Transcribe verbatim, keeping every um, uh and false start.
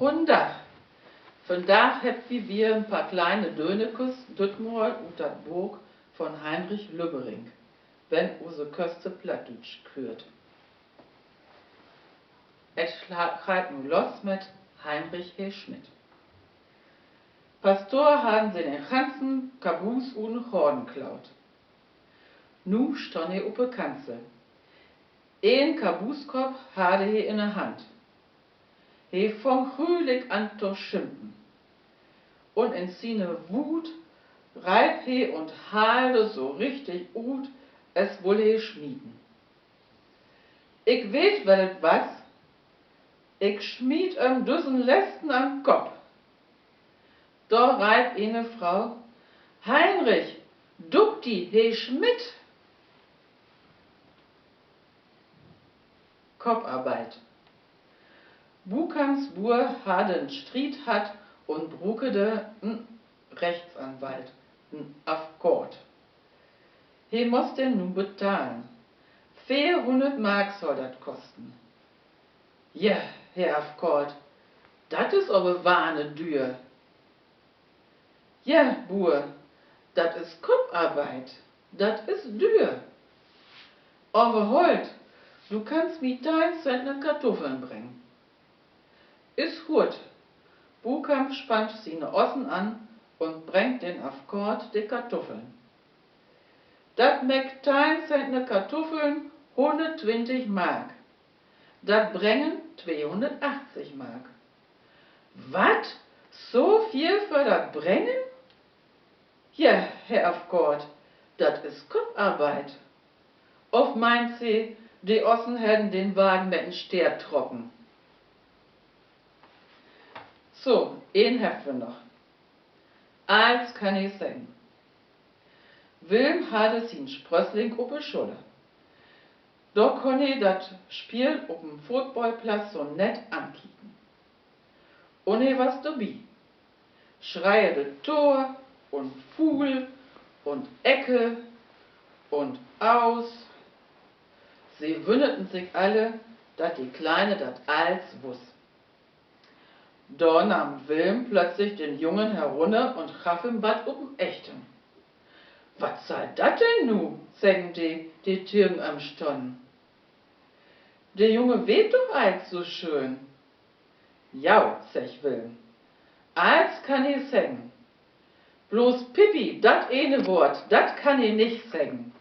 Goden Dag. Vandaag hebbt wi wier en paar kleine Dönekes, dütmal ut dat Book von Heinrich Lübbering, Wenn use Köste Plattdüütsch küert. Et schla-, geiht nu los mit Heinrich H. Schmidt. Pastor harrn se den ganzen Kabuus ut den Goorn klaut. Nu stunn he op de Kanzel. En Kabuuskopp harr he in de Hand. He fung grülik an to schimpen. Un in siene Wuut reip he un haalde so richtig ut, as wull he smieten: Ik weet, well et was. Ik smiet em düssen Lesten an Kopp. Dor reip ene Fro: Heinrich, duck di, he smitt! Kopparbeid. Bukams Buur harr en Striet hatt un bruukde en Rechtsanwalt, en Afkaat. He muss den nu betahlen. Veerhunnert Mark sall dat kosten. Ja, Herr Afkaat, dat is aver wahne düer. Ja, Buur, dat is Kopparbeid, dat is düer. Aver holt, du kannst mi teihn Zentner Kartuffeln brengen. Is guot. Bukam spannt siene Ossen an un brengt den Afkaat de Kartuffeln. Dat mäkt teihn Zentner Kartuffeln hunnerttwintig Mark. Dat Brengen tweehunnertachtzig Mark. Wat? So veel för dat Brengen? Ja, Herr Afkaat, dat is Kopparbeid. Of meent Se, de Ossen hedden den Wagen met en Steer trocken? So, een hebbt wi noch. Alls kann he seggen. Wilm harde sien Sprössling op de Schuller. Dor kunn he dat Spiel op en Footballplatz so nett ankieken. Un he was dorbi. Schreide Tor un Fuul un Ecke un Aus. Se wunnerten sik alle, dat de Kleine dat alls wuss. Dor nahm Wilm plötzlich den Jungen herunner un gaff em wat op den Echtern. Wat sall dat denn nu?, seggen de, de tegen em stunnen. De Junge weet doch alls so schöön. Ja, seggt Wilm, alls kann he seggen. Blots Pippi, dat ene Woort, dat kann he nich seggen.